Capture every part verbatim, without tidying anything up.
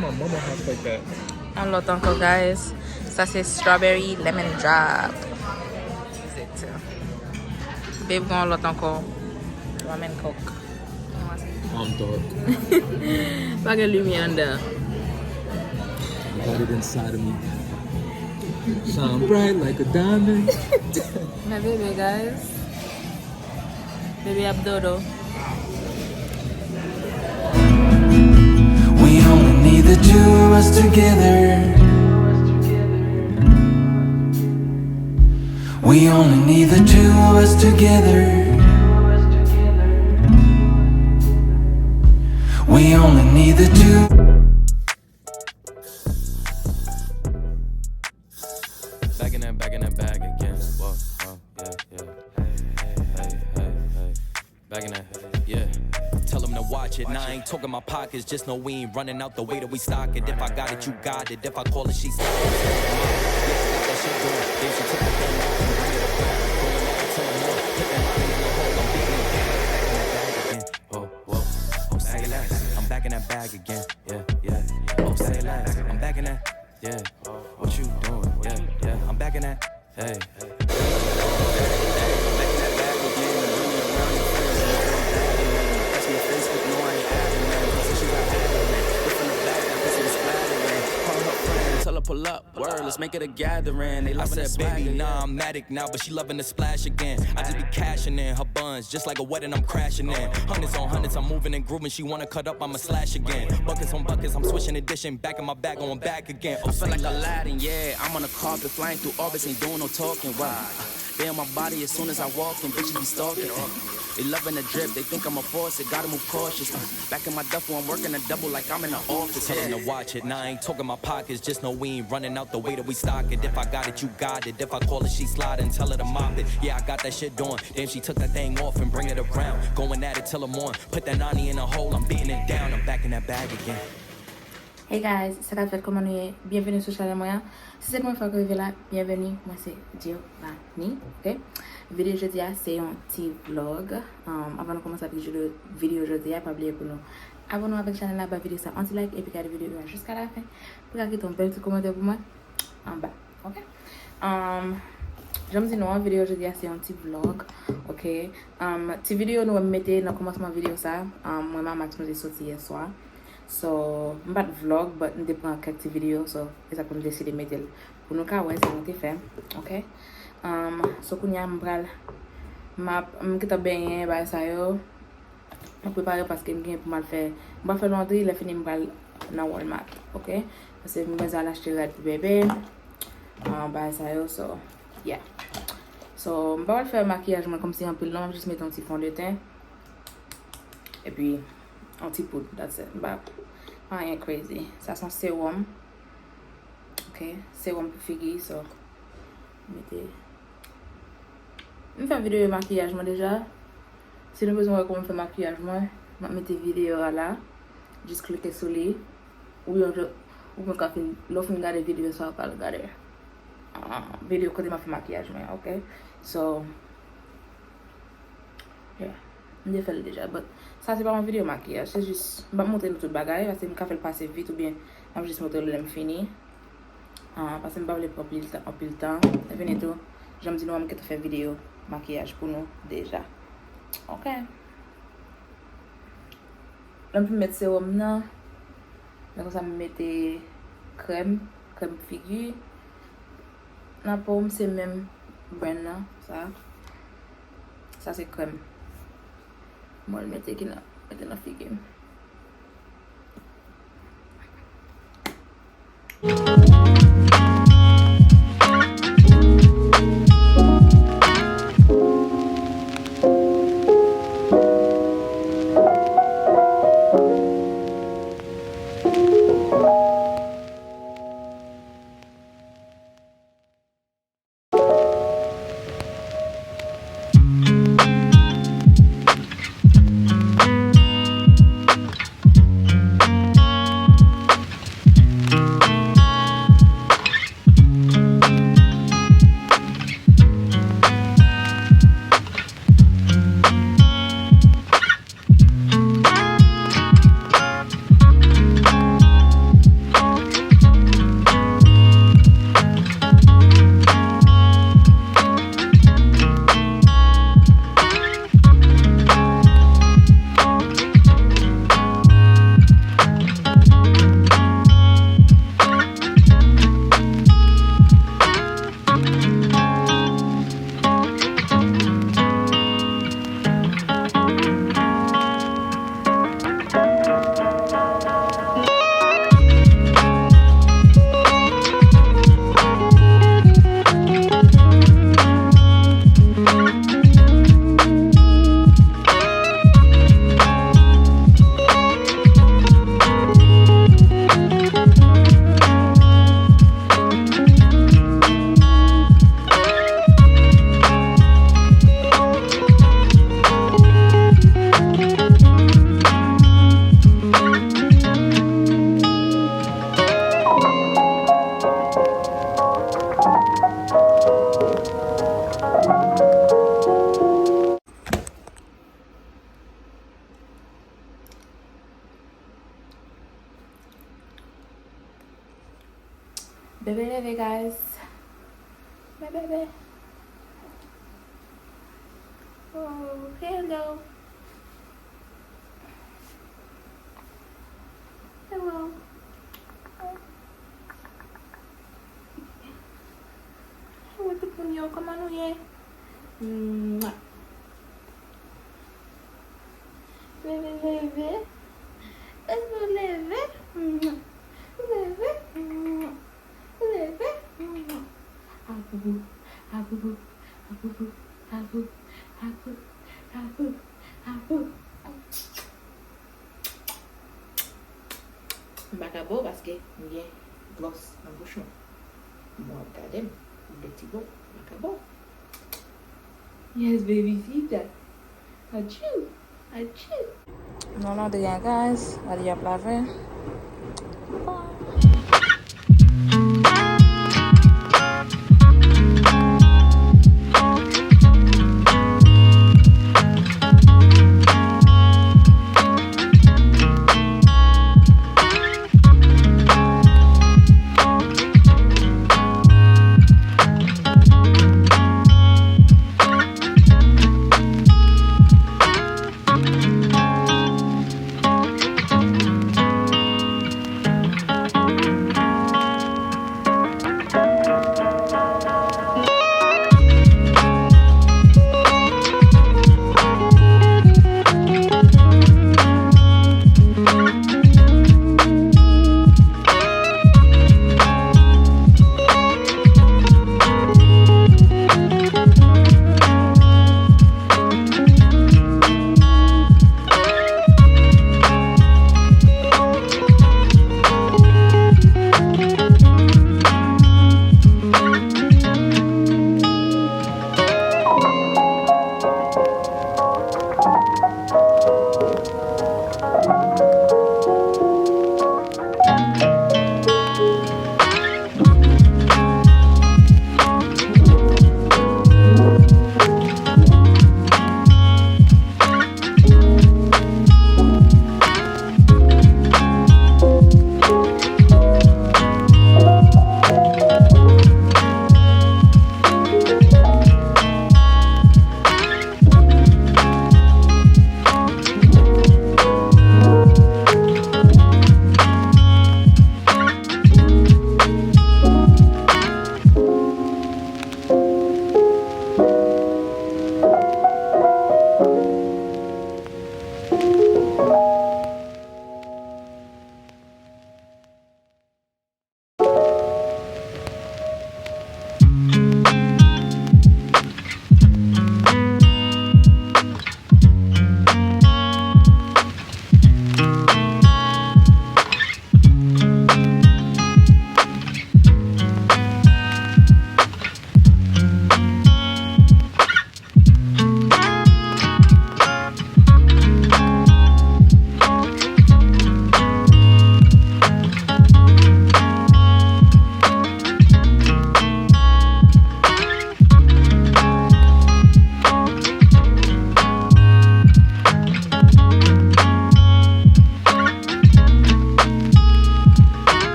My mama house like that. Yon lòt ankò, guys. Sa se strawberry lemon drop. Babe, gen yon lòt ankò. Rum and coke. I'm dark. Pa gen limyè anndan. I got it inside of me. Shine bright like a diamond. My baby, guys. Baby ap dodo. We only need the two of us together. We only need the two of us together. We only need the two. Back in that, back in that bag again. Whoa, whoa, yeah, yeah. Hey, hey, hey, hey, hey. Back in that, yeah. Tell 'em to watch it. Now I ain't talking my pockets, just know we ain't running out the way that we stock it. If I got it, you got it. If I call it, she slide. Yeah, I got that shit going. Then she took the thing off and bring it around. Going at it till I'm more. Put that money in the hole, I'm beating it down. Back in that bag again. Whoa, whoa. Oh, say less. I'm back in that bag again. Yeah, yeah. Oh, say less. I'm back in that. Yeah. What you doing? Yeah, yeah. I'm back in that. Hey. Tell her pull up, word, let's make it a gathering. They I loving the said, baby, swagger, nah, yeah. I'm addict now, but she loving the splash again. I just be cashing in her buns, just like a wedding I'm crashing in. Hundreds on hundreds, I'm moving and grooving. She wanna cut up, I'ma slash again. Buckets on buckets, I'm switching and dishing. Back in my bag, going back again. Oh, I feel like Aladdin, yeah. I'm on a carpet, flying through orbits, ain't doing no talking. Why? They on my body as soon as I walk in, bitches be stalking. They loving the drip, they think I'm a force, they gotta move cautious. Back in my duffel, I'm working a double like I'm in the office. Tell 'em to watch it, now I ain't talking my pockets. Just know we ain't running out the way that we stock it. If I got it, you got it. If I call it, she slide and tell her to mop it. Yeah, I got that shit doing. Damn, she took that thing off and bring it around. Going at it till I'm on. Put that ninety in a hole, I'm beating it down. I'm back in that bag again. Hey guys, sa k ap fèt, kòman nou ye? Byenveni sou chanèl mwen an. Si se premye fwa ke w rive la, byenveni, mwen se Giovanni, ok? Videyo jodi a, se yon ti vlog. Um, avan nou kòmanse avèk jodi- videyo jodi a, pa bliye pou nou abòne avèk chanèl la, ba videyo sa yon ti like, epi gade videyo a jiska lafen, pou ka kite yon bèl ti kòmantè pou mwen anba, ok? Um, jan m di nou an, videyo jodi a se yon ti vlog, ok? Um, ti videyo nou wè m mete nan kòmansman videyo sa, um, mwen Mamax nou te soti yè swa. So, m pa t vlog, but m te pran kèk ti videyo, so, e sa k fè m deside mete l pou nou ka wè sa nou te fè, ok? Um, so, kounye a, m pral, m ap, m gentan benyen, bagay sa yo. M ap prepare paske m gen pou m al fè, m pral fè londri, lè fini m pral nan Walmart, ok? Paske m bezwen al achte rad pou bebe, ah, bagay sa yo, so, yeah. So, m pa pral fè makiyaj mwen kòmsi anpil non, m ap jis mete yon ti fondeten, epi yon ti poud, that's it. M pa, pa anyen crazy. Sa se yon sewòm, ok? Sewòm pou figi, so, mete. M fè videyo makiyaj mwen deja. Si nou bezwen wè kòman m fè makiyaj mwen, m ap mete videyo a la. Jis klike sou li. Oubyen, oubyen w ka fin, lè w fin gade videyo sa, w ka al gade, ah, videyo kote m ap fè makiyaj mwen, ok? So, yeah. M te fè l deja, but sa se pa yon videyo makiyaj, se jis, m p ap montre nou tout bagay, paske m ka fè l pase vit, oubyen m ap jis montre nou lè m fini. Ah, paske m pa vle pran pil tan, anpil tan. Epi tou, jan m di nou an, m gentan fè videyo makiyaj pou nou deja. Ok. Lè m fin met sewòm nan, men konsa m mete krèm, krèm figi. Nan po m se menm brand nan, sa. Sa se krèm. Mwen mete ki nan, mete nan figi m. Bebe leve, guys. Bebe, bebe. Oh, hello. Hello. Hello, tout moun yo, kòman nou ye? Mwa. Leve, leve. Leve, leve. Mwa. Leve. Mwa. Leve. Mwa. Agougou, agougou, agougou, agougou, agougou, agougou, agougou. M pa ka ba w paske m gen glòs nan bouch mwen. M wè w ap gade m, m de ti bo, m pa ka ba w. Yes, baby, see that. Atchou, atchou. Nou nan dri an, guys, Malia ap lave.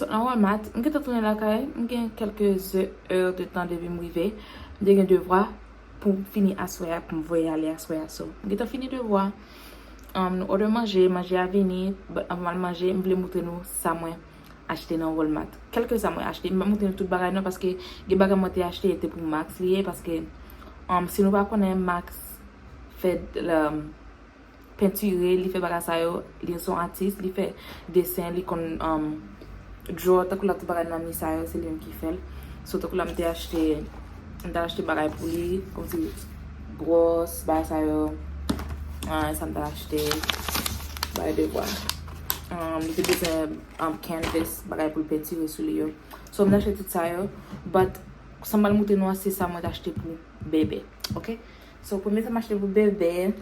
Nan Walmart, m gentan tounen lakay, m gen kèlke zè de tan depi m rive. M te gen devwa pou m fini aswè a, pou m voye ale aswè a. So, m gentan fini devwa. Um, nou order manje, manje a vini, but anvan m al manje, m vle montre nou sa mwen achte nan Walmart. Kèlkeswa mwen achte, m pa montre nou tout bagay non, paske gen bagay mwen te achte, e te pou Max li ye, paske um, si nou pa konnen, Max fè um, pentire, li fè bagay sa yo, li se yon atis, li fè desen, li konn um, draw, tankou la tout bagay nan mi sa yo, se li menm ki fè l. So, tankou la m te achte, m te achte bagay pou li, kòmsi bwòs, bagay sa yo, ah, sa m te achte, bagay devwa. Um, li te bezwen um, canvas, bagay pou l pentire sou li yo. So, m te achte tout sa yo, but sa m pral montre nou an, se sa mwen te achte pou bebe, ok? So, premye sa m achte pou bebe,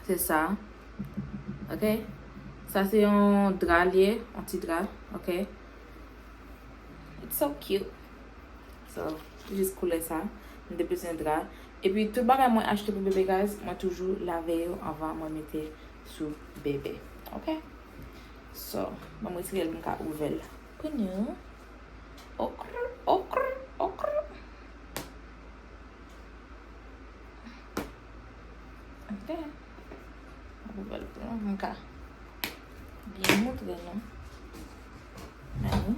se sa. Ok? Sa se yon dra li ye, yon ti dra. Ok? It's so cute. So, jis koulè sa. M te bezwen dra. Epi tout bagay mwen achte pou bebe, guys, mwen toujou lave yo anvan mwen mete sou bebe. Ok? So, ban m retire l pou m ka ouvè l pou nou. Okr, okr, okr. Ok. Mwen ka byen montre nou. Gade.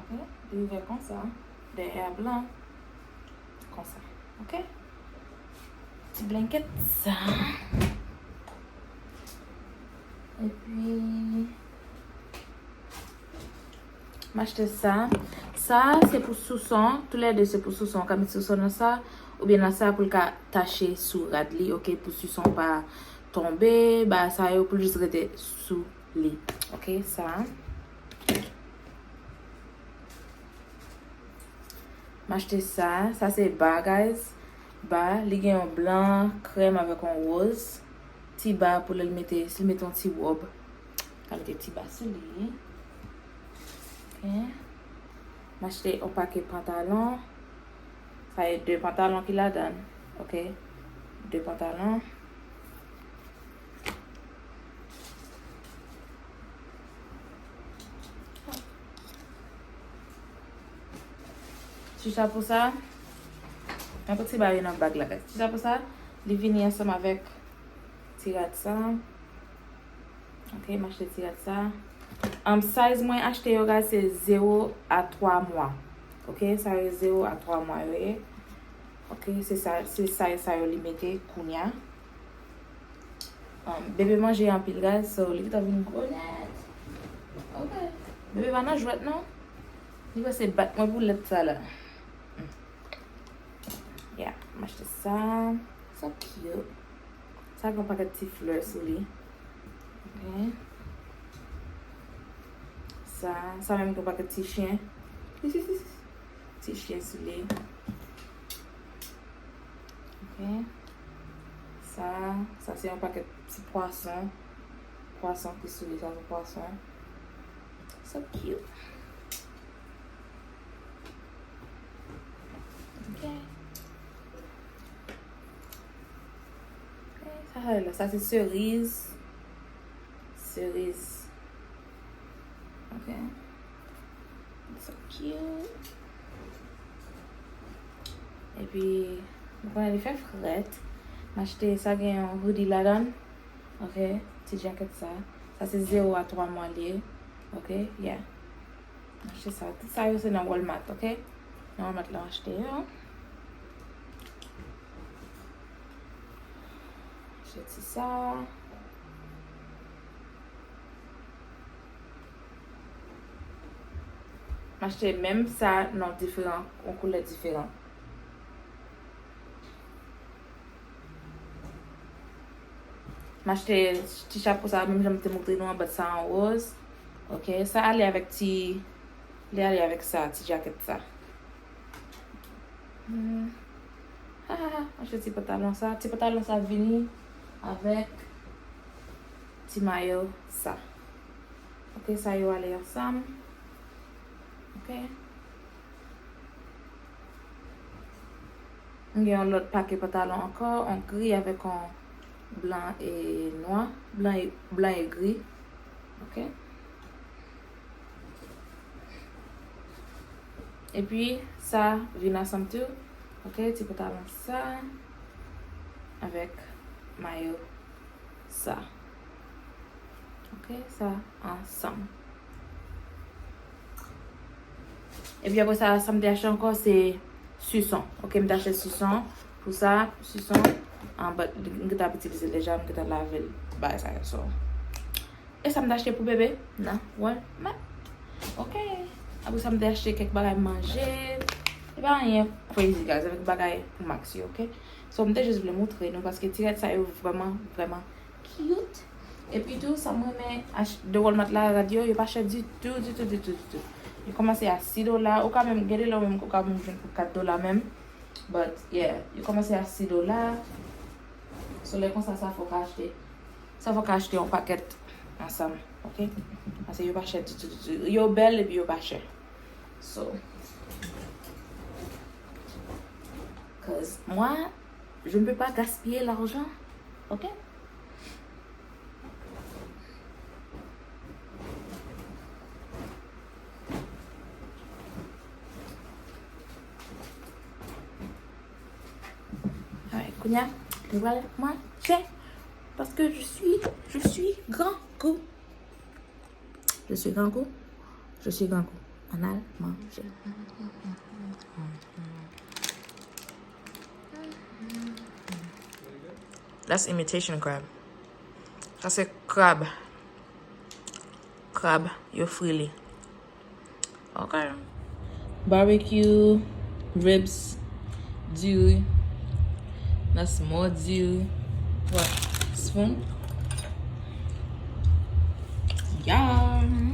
Ok. Li ouvè konsa. Dèyè a blan. Konsa. Ok. Ti blanket sa. Epi M achte sa. Sa, se pou souson. Toulède, se pou souson. Ou ka met souson nan sa. Oubyen nan sa pou l ka tache sou rad li, ok? Pou souson pa tonbe, bagay sa yo, pou l jis rete sou li. Ok, sa. M achte sa. Sa, se ba, guys. Ba, li gen yon blan, krèm avèk yon woz. Ti ba pou lè l mete, si l mete yon ti wòb. Ka mete ti ba sou li. Ok. M achte yon pakèt pantalon. Sa e de pantalon ki ladan l. Ok. De pantalon. Ti chapo sa. Yon ti bagay nan bag la, guys. Ti chapo sa, li vini ansanm avèk ti rad sa. Ok, m achte ti rad sa. Um, size mwen achte yo, guys, se zero a twa mwa. Ok, sa yo zero a twa mwa yo ye. Ok, se sa, se size sa yo li mete kounya. Um, bebe manje anpil, guys, so li gentan vin gwo nèt. Ok. Bebe pa nan jwèt, non. Li panse bat mwen pou lèt sa la. Yeah, m achte sa. So cute. Sa gen yon pakèt ti flè sou li. Ok. Sa, sa menm gen yon pakèt ti chen. Ti chen sou li. Ok. Sa, sa se yon pakèt ti pwason. Pwason ki sou li, sa se pwason. So cute. Ok. Ok, sa, sa, sa se seriz. Seriz. Ok. So cute. Epi, nou konnen li fè frèt. M achte sa gen yon hoodie ladan l. Ok, ti jakèt sa. Sa se zero a twa mwa li ye. Ok, yeah. M achte sa. Tout sa yo se nan Walmart, ok? Nan Walmart la m achte yo. Achte ti sa. M achte menm sa nan diferan, yon koulè diferan. M achte ti chapo sa, menm jan m te montre nou an, but sa an woz. Ok, sa ale avèk ti, li ale avèk sa, ti jakèt sa. Hmm. Ha, ha, ha, m achte ti pantalon sa. Ti pantalon sa vini avèk ti mayo sa. Ok, sa yo ale ansanm. Ok. M gen yon lòt pake pantalon ankò, yon gri avèk yon Blan e nwa, blan e, blan e gri. Ok? Epi sa vin ansanm tou. Ok, ti pantalon sa avèk mayo sa. Ok, sa ansanm. Epi apre sa, sa m te achte ankò, se sison. Ok, m te achte sison pou sa, sison. Ah, but m gentan itilize l deja, m gentan lave l, bagay sa yo. So, e sa m te achte pou bebe nan Walmart. Ok. Apre sa, m te achte kèk bagay manje. E pa anyen crazy, guys, avèk bagay pou Max yo, ok? So, m te jis vle montre nou, paske ti rad sa yo vrèman, vrèman cute. Epi tou, sa m renmen ach-, de Walmart la, rad yo, yo pa chè ditou, ditou, ditou, ditou. Yo kòmanse a sis dola, ou ka menm, gen de lè ou menm, ou ka menm jwenn pou kat dola menm. But, yeah, yo kòmanse a sis dola. So, lè konsa, sa fòk achte. Sa fòk achte yon pakèt ansanm, ok? Paske yo pa chè ditou, ditou. Yo bèl epi yo pa chè. So, cause moi, je ne peux pas gaspiller l'argent, ok? Alright, kounye a, nou pral manje. Paske je suis, je suis grangou. Je suis grangou. Je suis grangou. Ann al manje. That's imitation crab. Sa se krab. Krab, yo fri li. Ok. Barbecue, ribs, diri. That's more diri. What? Spoon? Yum.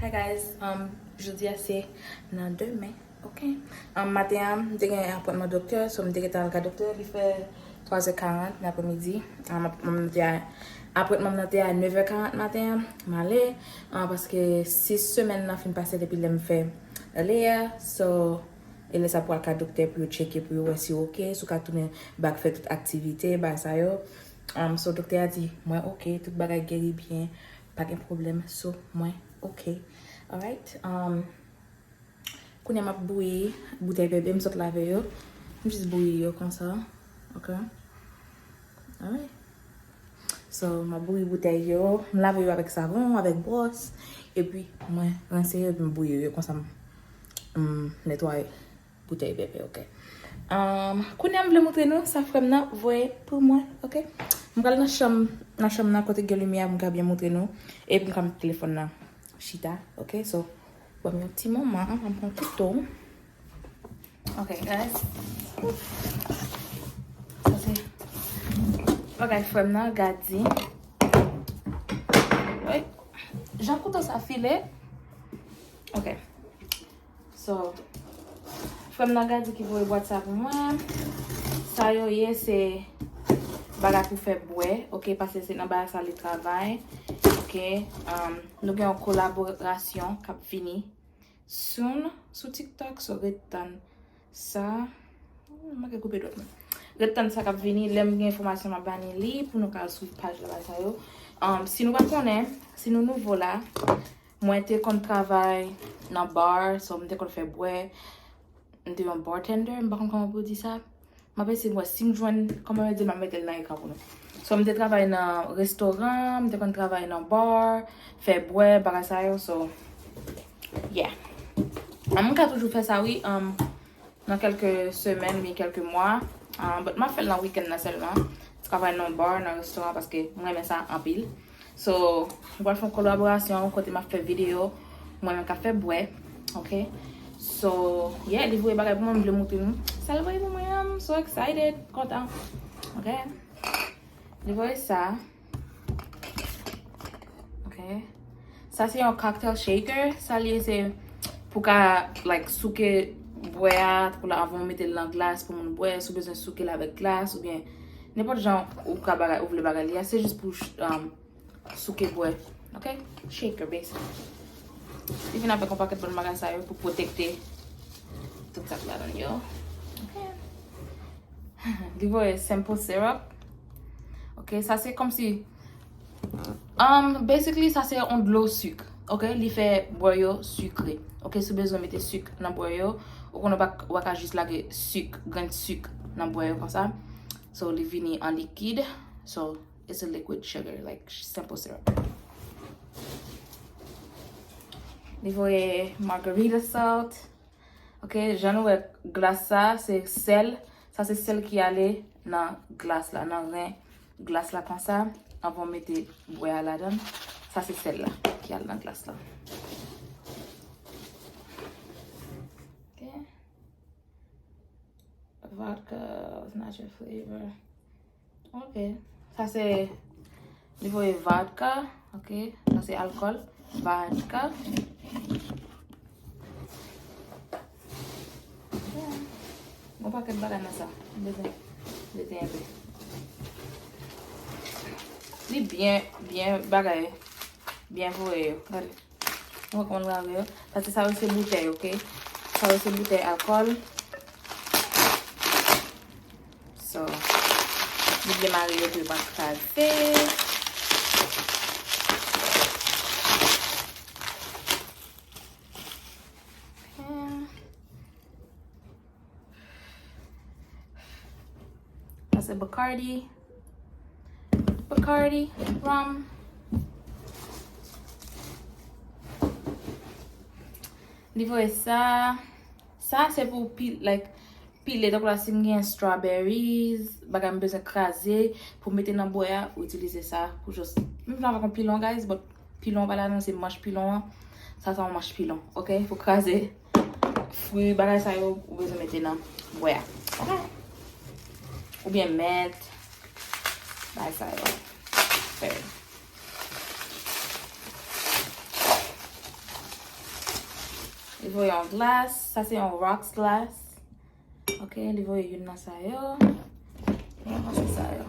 Hi guys, um, jodi a se nan demen. Ok. An maten an, m te gen apwentman doktè, so m te gentan al gade doktè, li fè twa zè karant nan apremidi. An, m, m te a, apwentman m nan te a nèv è karant maten an, m ale, an, paske sis semèn nan fin pase depi lè m fè lè a, so, e lè sa pral ka doktè pou yo tcheke, pou yo wè si w ok, si w ka tounen back fè tout aktivite, bagay sa yo. An, so, doktè a di, mwen ok, tout bagay geri byen, pa gen pwoblèm, so, mwen ok. Alright. An, Kounye a m ap bouyi boutèy bebe, m sot lave yo. M jis bouyi yo konsa. Ok. Alright. So, m ap bouyi boutèy yo. M lave yo avèk savon, avèk bwòs. Epi, mwen rense yo, epi m bouyi yo konsa. M, m netwaye boutèy bebe, ok. Um, kounye a m vle montre nou sa frè m nan voye pou mwen, ok. M pral nan chanm, nan chanm nan kote gen limyè pou m ka byen montre nou. Epi m ka met telefòn nan chita, ok. So, ban m yon ti moman, m pran kouto. Ok, guys. Sa se bagay frè m nan, Gadi. Wi. Jan kouto sa file. Ok. So, frè m nan Gadi ki voye bwat sa pou mwen. Sa yo ye, se bagay pou fè bwè, ok, paske se nan bagay sa li travay, ok. Um, nou gen yon kolaborasyon k ap vini soon sou TikTok, so ret tann sa. Hmm, manke koupe dwèt mwen. Ret tann sa k ap vini, lè m gen enfòmasyon m ap bani li pou nou ka al swiv paj la bagay sa yo. Um, si nou pa konnen, si nou nouvo la, mwen te konn travay nan bar, so m te konn fè bwè. M te yon bartender, m pa konn kòman pou di sa. M ap eseye m wè si m jwenn kòman yo di l, m ap mete l nan ekran pou nou. So, m te travay nan restoran, m te konn travay nan bar, fè bwè, bagay sa yo. So, yeah. Ah, m ka toujou fè sa, wi, um, nan kèlke semèn oubyen kèlke mwa. Ah, but m ap fè l nan wikenn nan sèlman. Travay nan bar, nan restoran, paske m renmen sa anpil. So, m pral fè yon kolaborasyon kote m ap fè videyo mwen menm k ap fè bwè, ok? So, yeah, li voye bagay pou mwen, m vle montre nou sa l voye pou mwen an, I'm so excited, kontan, ok? Li voye sa, ok? Sa se yon cocktail shaker, sa li ye se pou ka, like, souke bwè a, pou la, anvan w mete l nan glas pou moun bwè, si w bezwen souke l avèk glas, oubyen nenpòt jan ou ka bagay, ou vle bagay li a, se jis pou, um, souke bwè. Ok? Shaker, basically. Li vin avèk yon pakèt bann bagay sa yo pou pwotekte Sa k ladan yo. Ok. Li voye simple syrup. Ok, sa se kòmsi, um, basically, sa se yon dlo sik. Ok, li fè bwè yo sikre. Ok, si w bezwen mete sik nan bwè yo, ou konnen w pa, w pa ka jis lage sik, grenn sik nan bwè yo konsa. So, li vini an likid. So, it's a liquid sugar, like simple syrup. Li voye margarita salt. Ok, jan nou wè glas sa, se sèl. Sa se sèl ki ale nan glas la, nan ren glas la konsa. Anvan w mete bwè a ladan. Sa se sèl la ki ale nan glas la. Ok. Vodka, natural flavor. Ok. Sa se, li voye vodka. Ok. Sa se alkòl. Vodka. Gon pakèt bagay nan sa. M bezwen mete enpe. Li byen, byen bagay. Byen voye yo. Gade. Mwen konn lave yo. Paske sa yo se boutèy, ok? Sa yo se boutèy alkòl. So, li byen mare yo pou yo pa kraze. Hmm. Sa se Bacardi. Bacardi, rum. Li voye sa. Sa se pou pil, like, pile. Donk la, si m gen strawberries, bagay m bezwen kraze pou mete nan bwè a, ou itilize sa pou just, menm jan avèk yon pilon, guys, but pilon pa la non, se manch pilon an. Sa se yon manch pilon, ok? Pou kraze fwi, bagay sa yo, ou bezwen mete nan bwè a. Ok? Oubyen mèt, bagay sa yo. Fè. Li voye yon glas. Sa se yon rocks glass. Ok, li voye youn nan sa yo. Li ranmase sa yo.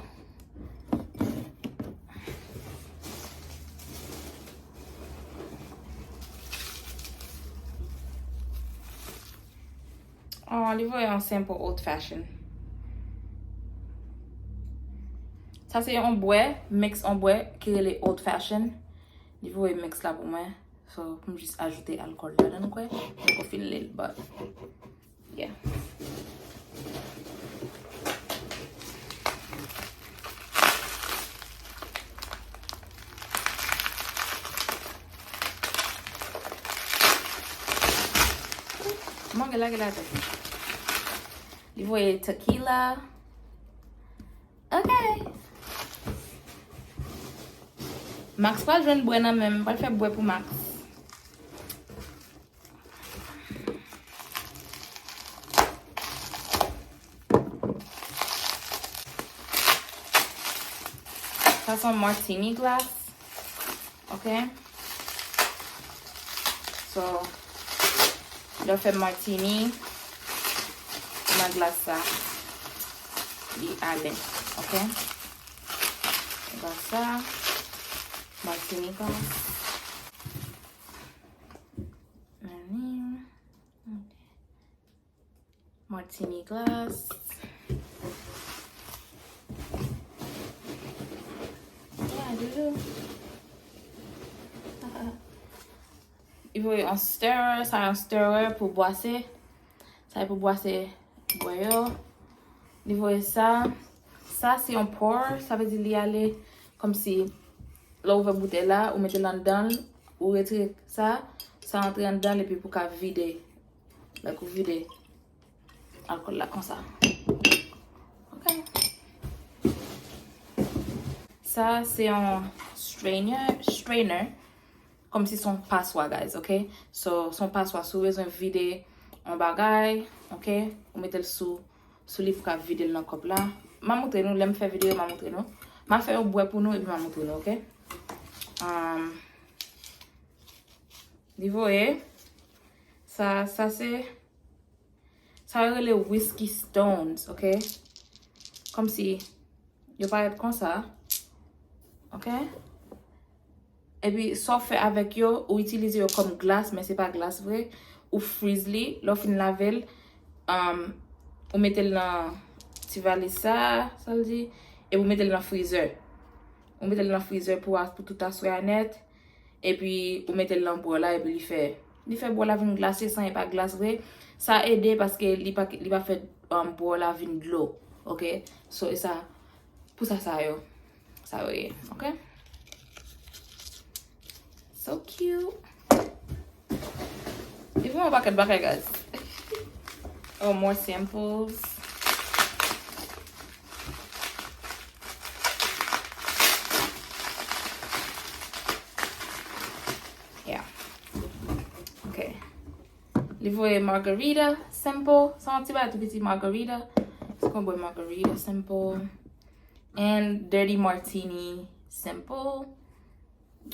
Oh, li voye yon simple old fashion. Sa se yon bwè, mix yon bwè ki rele old fashion. Li voye mix la pou mwen. So, pou m jis ajoute alkòl ladan, kwè. Mwen poko fin li l, but, yeah. Mwen gen lage ladan. Li voye tequila. Ok. Max pral jwenn bwè nan men m, pral fè bwè pou Max. Sa se yon martini glass. Ok? So, lè w fè martini nan glas sa, li ale. Ok? Glas sa, martini glass. Martini glass. Yeah, doudou. Li voye yon stirrer, sa yon stirrer pou bwase. Sa e pou bwase bwè yo. Li voye sa. Sa se yon pour, sa vle di li ale kòmsi lè w ouvè boutèy la, ou mete l anndan l, ou retire sa, sa antre anndan l epi pou ka vide. Like ou vide alkòl la konsa. Ok. Sa se yon strainer, strainer. Kòmsi se yon paswa, guys, ok? So, se yon paswa. Si w bezwen vide yon bagay, ok? Ou mete l sou, sou li pou ka vide l nan kòp la. M a montre nou, lè m fè videyo, m a montre nou. M a fè yon bwè pou nou, epi m a montre nou, ok? Um, li voye. Sa, sa se, sa yo rele whisky stones, ok? Kòmsi yo parèt konsa, ok? Epi, sa w fè avèk yo, ou itilize yo kòm glas, men se pa glas vre. Ou friz li, lè w fin lave l, um, ou mete l nan ti valiz sa, sa l di, epi ou mete l nan freezer. Ou mete l nan freezer pou, a- pou tout aswè a nèt. Epi ou mete l nan bwòl la, epi li fè, li fè bwòl la vin glase san e pa glas vre. Sa ede paske li pa, li pa fè, um, bwòl la vin dlo. Ok? So, e sa, pou sa, sa yo. Sa yo ye. Ok? So cute. Li voye yon pakèt bagay, guys. Oh, more samples. Yeah. Ok. Li voye margarita sample. Sa yon ti bagay tou piti margarita. Se konn bwè margarita sample. And dirty martini sample.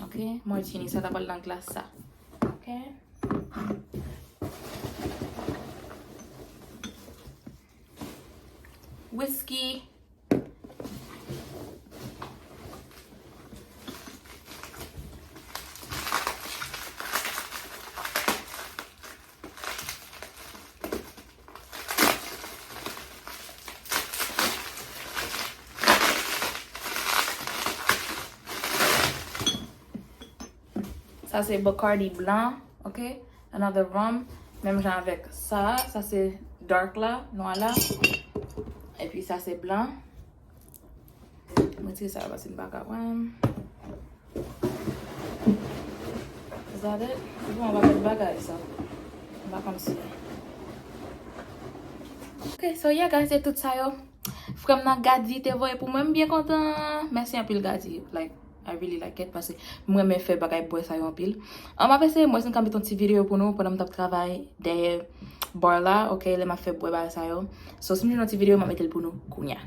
Ok, martini, sa ta pral nan glas sa. Ok. Whisky. Sa se Bacardi blan, ok? Another rum. Menm jan avèk sa, sa se dark la, nwa la. Epi sa se blan. Mwen retire sa yo paske m pa ka wè. Is that it? Bon, m pa fè bagay sa. M pa konn si. Ok, so yeah, guys, se tout sa yo. Frè m nan Gadi te voye pou mwen, m byen kontan. Mèsi anpil, Gadi. Like, I really like it, paske m renmen fè bagay bwè sa yo anpil. An, m ap eseye, m wè si m ka met yon ti videyo pou nou pandan m t ap travay dèyè bar la, ok, lè m ap fè bwè bagay sa yo. So, si m jwenn yon ti videyo, m ap mete l pou nou kounya.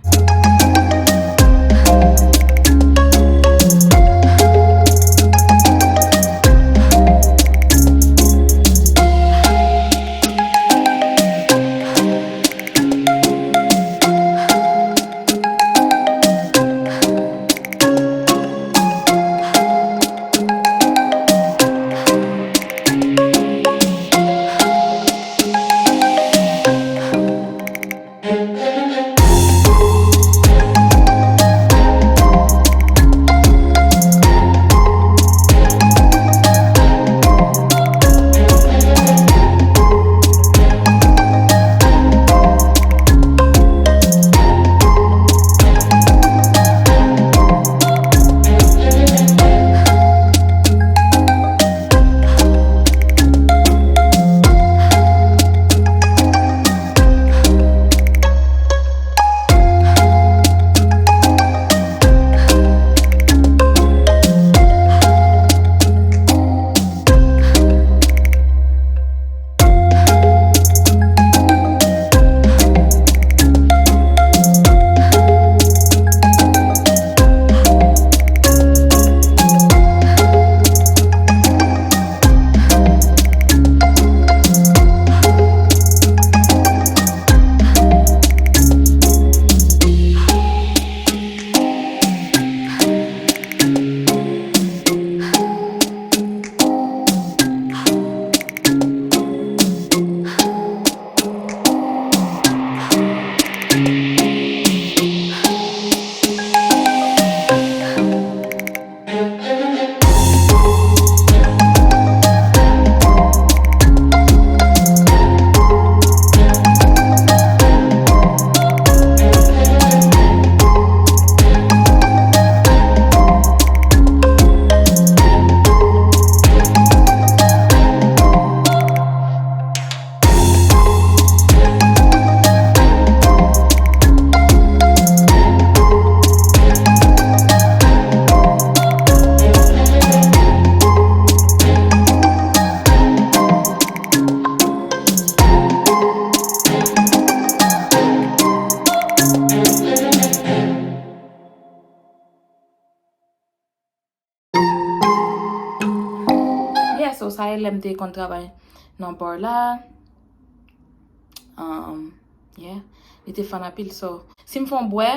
Yeah, so sa e lè m te konn travay nan bar la. Um, yeah, li te fun anpil. So, si m fè yon bwè,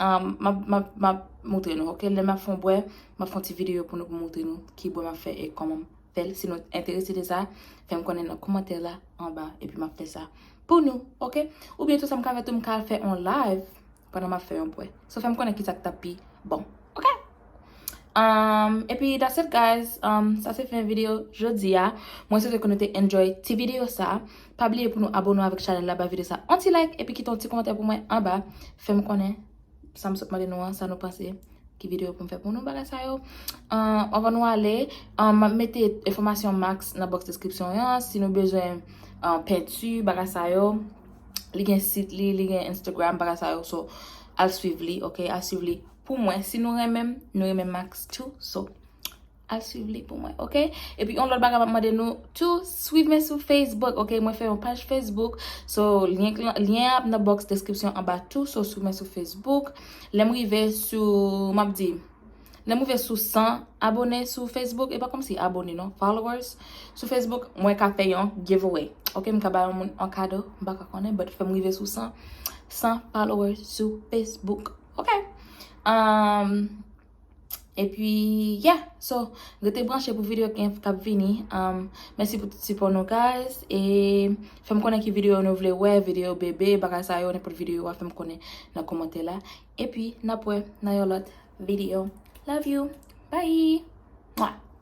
um, m ap, m ap, m ap montre nou, ok? Lè m ap fè yon bwè, m ap fè yon ti videyo pou nou, pou montre nou ki bwè m ap fè e kòman m fè l. Si nou enterese de sa, fè m konnen nan kòmantè la anba, epi m ap fè sa pou nou, ok? Oubyen tou sa m ka fè tou, m ka fè yon live pandan m ap fè yon pwè. So fè m konnen ki sa k t ap pi bon, ok? Um, epi that's it, guys. Um, sa se fen videyo jodi a. Mwen swete ke nou te enjoy ti videyo sa. Pa bliye pou nou abone avèk chanèl la, ba videyo sa yon ti like epi kite yon ti kòmantè pou mwen anba. Fè m konnen sa m sot mande nou an, sa nou panse, ki videyo pou m fè pou nou, bagay sa yo. Um, anvan nou ale, um, m ap mete enfòmasyon Max nan box description an. Si nou bezwen um, penti, bagay sa yo, li gen sit li, li gen Instagram, bagay sa yo. So al swiv li, ok? Al swiv li pou mwen. Si nou renmen m, nou renmen Max too. So al swiv li pou mwen, ok? Epi yon lòt bagay m ap mande nou tou, swiv mwen sou Facebook, ok? Mwen fè yon paj Facebook. So lyen, lyen ap nan box description anba tou. So swiv mwen sou Facebook. Lè m rive sou, m ap di, lè m rive sou san abone sou Facebook, e pa kòmsi abone non, followers sou Facebook, mwen ka fè yon giveaway. Ok, m ka ba yon moun yon kado, m pa ka konnen, but fè m rive sou san, san followers sou Facebook. Ok. Um, epi, yeah, so, rete branche pou videyo k ap vini. Um, mèsi pou tout sipò nou, guys. E fè m konnen ki videyo nou vle wè, videyo bebe, bagay sa yo, nenpòt videyo a, fè m konnen nan kòmantè la. Epi n ap wè nan yon lòt videyo. Love you. Bye. Mwah.